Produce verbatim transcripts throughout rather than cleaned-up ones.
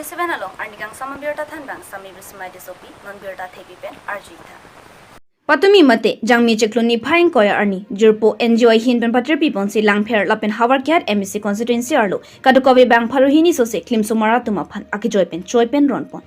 Seven along arni kangsam abirta thanbang Sami Bismai Tissopi, non birta thepi pen arju-ik tha. Patumi mate, Jangmi chiklo niphai ingkoi arni, jirpo N G O ahin pen patirpi ponsi Langpher lapen Howraghat M A C constituency arlo, kadokave bang pharo hini sose klimsomar atum aphan akejoi pen choi pen ronpon.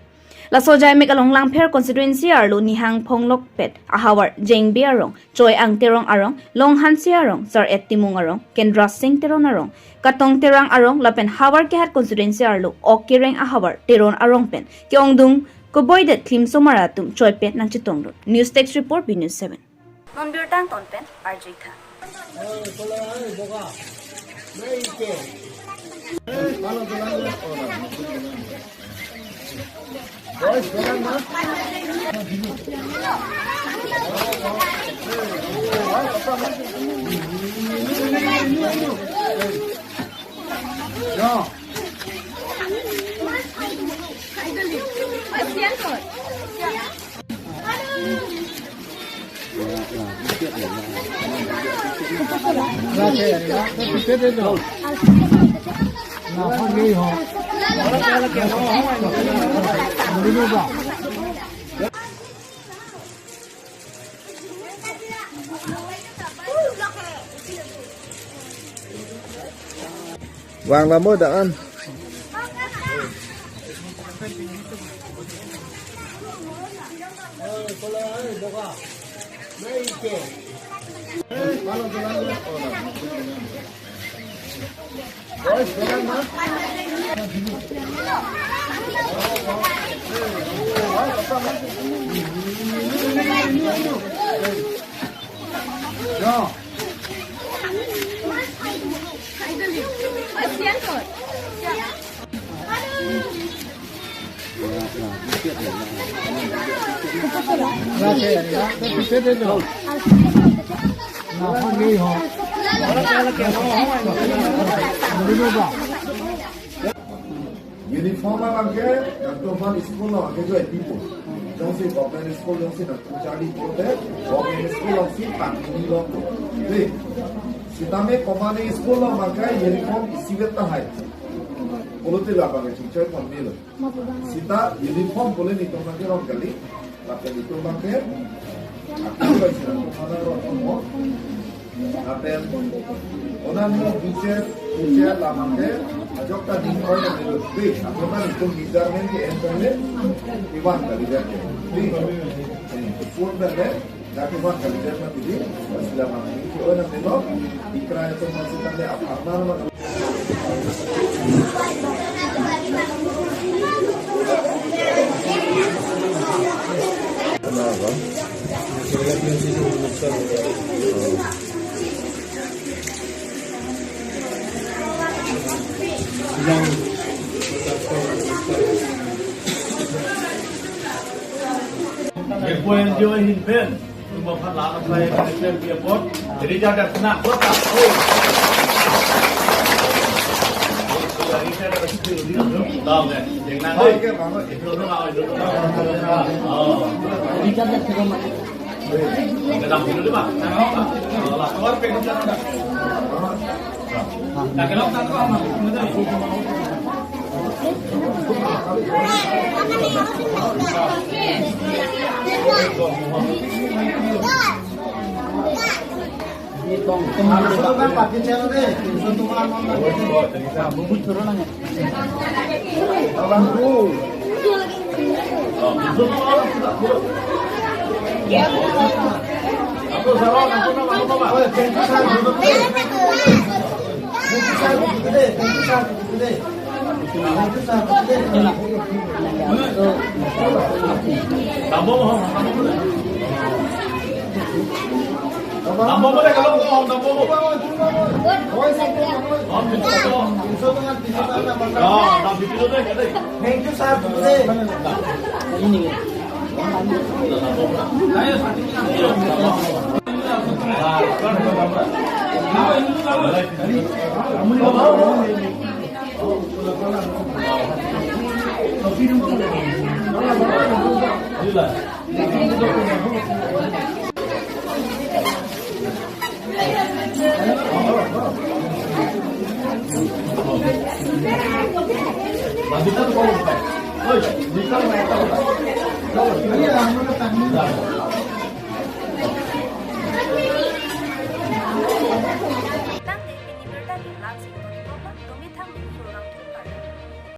Laso ajaimek along Langpher constituency arlo nihang phonglok pet ahavar Jengbe arong, Choi Ang Terong arong, Long Hanse arong, Sar-et Timung arong, Kendra Sing Teron arong, Katong Terang arong lapen Howraghat constituency arlo ok kereng ahavar Teron arong pen ke-ongdung koboidet klimsomar atum choi pen nangchetongdun. News Desk Report, B News seven. Non birta angton pen arju-ik tha. Vang lamo da an. Uniform abangke nangtum aphan school along akejoi pipo. Jongsi government school, jongsi nangtum charli pote, government school alongsi pangni lo. Dei, sitame command school along abangke uniform isivet tahai. Pulote labangke chingchoi ponmelo. Sita uniform pule nelitum abangke rong kali. Lapen itum abangke, akhir bai sila tumana ro tomo. Lapen onani teacher, teacher labangke, ajok ta ning oi na melu. Please, akhir na itum measurement ke-en kali, ivan kali dia ke. Please. Eh, ivan kali dia ke. Jaki ivan kali dia na pidi, sila mangni ke oi na melu. Ikra itum masih kali apa nama. Ipo N G O ahin pen. Tumba phan la na sai kan klem pi apot. Jadi jaga senang kota.